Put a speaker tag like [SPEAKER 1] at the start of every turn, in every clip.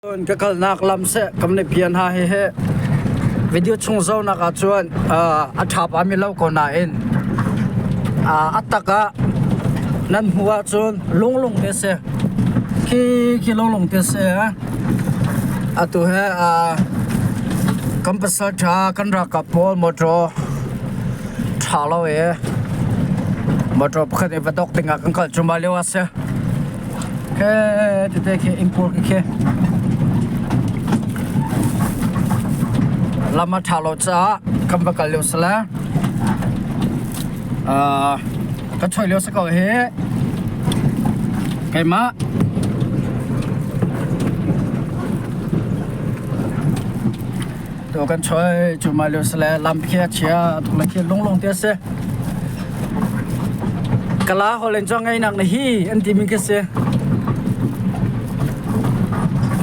[SPEAKER 1] Cun ka kalnak lam seh kam le pian ha he he video chung zonak ah cun a ṭha pa mi lo ko nain a tak ah nan hmuh ahcun lunglung te si. Khi khi lunglung te si. Atu he kan pasal ṭha kan ralkap pawl motor ṭha lo i motor pakhat in va dok ding ah kan kal cuahmah lio ah si. Khe tete khi inn pawl khi khi lam a ṭha lo caah kan va kal lio si le ka choi lio si ko hi keimah tu kan choi cuahmah lio si le lam khi a chia tuk le khi lunglung te a si. Kala holh in cun ngeinak na hi an timi khi si.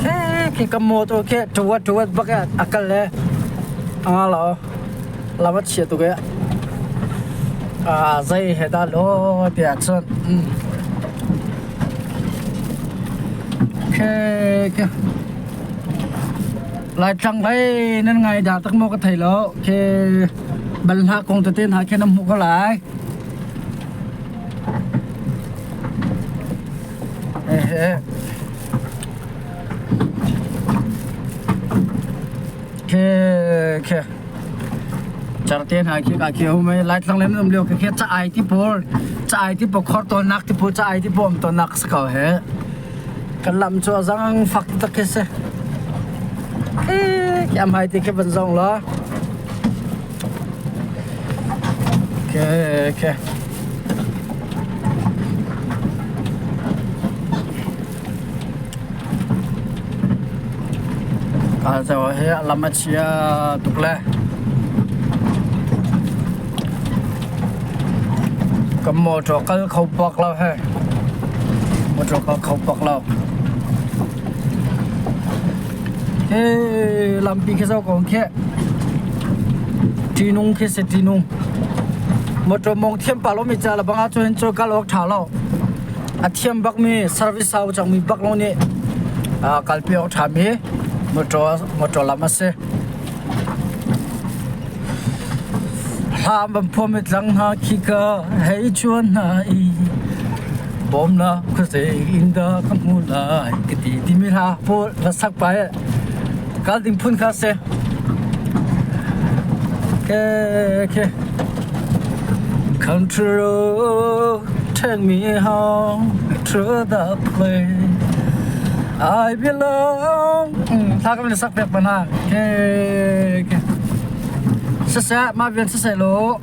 [SPEAKER 1] Khe khi ka motor khi tuat tuat bak a kal le anga lo lam a chia tuk e. Zei he dah lo tiah cun khe khe Laitlang lei nan ngai dah tak maw ka thei lo. Khe bal hna kong tete hna khi nan hmuh ko lai. Ehe. Khe khe charte hna khi ka khi hum Laitlang lem um lio khe khe cha ai ti pawl cha ai ti pawl khor tawn nak ti pawl cha ai ti pawl um tawn nak si ko he. Kan lam cu a zang fak tak khi si. Khi am hai ti khi van zong la. Okay, okay. Kal zo hi lam a chia tuk le. Kan motor kal kho bak lo he. Motor kal kho bak lo. Hi lampi khi zo ko khi. Ṭinung khi si ṭinung. Motor mong thiam pa lo mi ca la bang ahcun cu kal awk ṭha lo. A thiam bak mi service sau cang mi bak lo nih kalpi awk ṭha mi motor motor lam a si. Hla ban phuam i tlang hna khi ka hei chuan hna i bawmnak khuazei in dah ka hmu lai ka ti timi hla pawl va sak pa i kal ding phun kha si. Ke ke Country road take me home to the place I belong. Hla ka van sak piak pa hna. Ke ke Siseh mah vial siseh law.